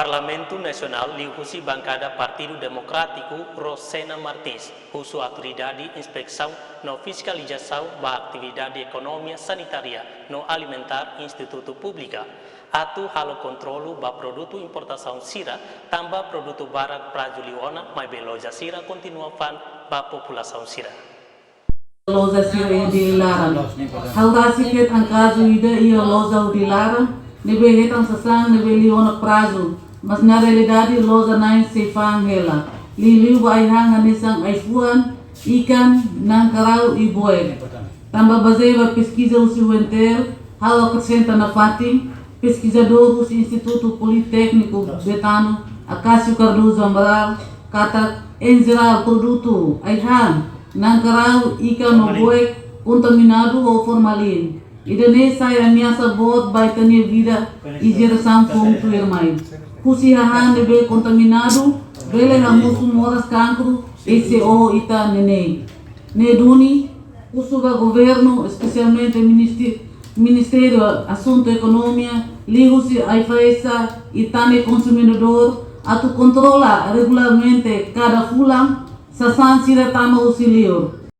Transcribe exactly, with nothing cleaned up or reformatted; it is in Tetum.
Parlamentu Nasionál liuhusi bankada Partidu Demokrátiku Rosena Martins husu autoridade inspesaun no fiskalizasaun ba atividade ekonomia sanitária no alimentár institutu públika atu halo kontrolu ba produtu importasaun sira, tanba produtu barak prazu liu ona maibé loja sira kontinua fa'an ba populasaun sira. Loja sira iha Dili laran. Ha'u rasik hetan kazu ida iha loja hodi laran ne'ebé hetan sasán ne'ebé liu ona prazu, mas na realidade loja na'in sei fa'an hela. Liuliu ba ai-han hanesan ai-fuan, ikan, nankarau i boek. Tanba bazeia ba peskiza husi UNTL, ha'u akresenta nafatin, peskizadór husi Institutu Politékniku Betano Acácio Cardoso Amaral, katak, em geral, produtu ai-han, nankarau, ikan no boek kontaminadu ho formalin. Ida-ne'e sai ameasa boot ba ita-nia vida i jerasaun foun tuirmai. Husi hahán ne'ebé kontaminadu bele hamosu moras kankru, ese oho ita neineik. Ne'e duni, husu ba governu, espesialmente Ministri-, Ministériu Asuntu Ekonomia, liuhusi AIFAESA i tan ne'e konsumidór, atu kontrola regularmente kada fulan sasán sira tama husi liur.